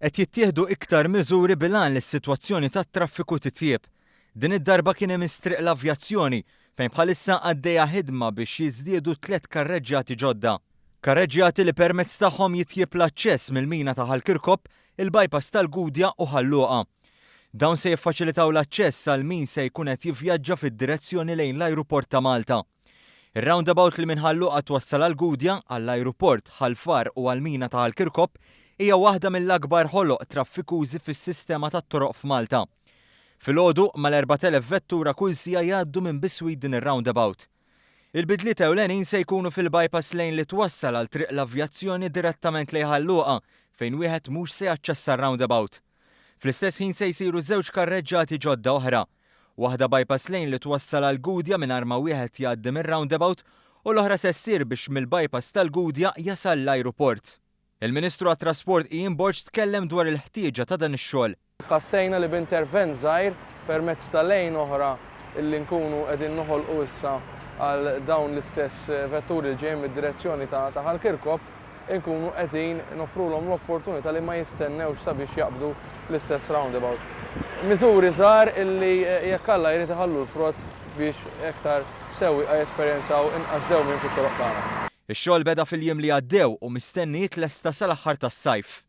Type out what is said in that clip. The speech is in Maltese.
Qed jittieħdu iktar miżuri bil-għan li s-sitwazzjoni tat-traffiku titjieb. Din id-darba kien imiss Triq l-Avjazzjoni, fejn bħalissa għaddejja ħidma biex jiżdiedu tlett karreġġjati ġodda. Karreġġjati li permezz tagħhom jitjieb l-aċċess mill-mina ta' Ħal Kirkop, il-bypass tal-Gudja u Ħal Luqa. Dawn se jiffaċilitaw l-aċċess għal min se jkun qed jivvjaġġa fid-direzzjoni lejn l-ajruport ta' Malta. Ir-roundabout li minn Ħal Luqa twassal għall-Gudja, għall-ajruport, Ħal Far u għall-mina ta' Ħal Kirkop hija waħda mill-akbar ħoloq traffikużi fis-sistema tat-toroq f'Malta. Filgħodu, mal-4,000 vettura kull siegħa jgħaddu minn biswit din ir-roundabout. Il-bidliet ewlenin se jkunu fil-bypass lane li twassal għal Triq l-Avjazzjoni direttament lejn Ħal Luqa fejn wieħed mhux se jaċċessa r-roundabout. Fl-istess ħin se jsiru żewġ karreġġati ġodda oħra. Waħda bypass lane li twassal għall-Gudja mingħajr ma wieħed jgħaddi mir-roundabout u l-oħra se ssir biex mill-bypass tal-Gudja jasal l-ajruport. Il-Ministru għat-Trasport Ian Borg tkellem dwar il-ħtieġa ta' dan ix-xogħol. Ħassejna li b'intervent żgħir permezz ta' lane oħra li nkunu qegħdin noħolqu issa għal dawn l-istess vetturi li ġejjin mid-direzzjoni ta' Ħal Kirkop, inkunu qegħdin noffrulhom l-opportunità li ma jistennewx sabiex jaqbdu l-istess roundabout. Miżuri żgħar illi jekk Alla jrid iħallu l-frott biex aktar sewwieqa jesperjenzaw inqas dewmien fit-toroq tagħna. Ix-xogħol beda fil-jiem li għaddew u mistenni jitlesta sal-aħħar tas-sajf.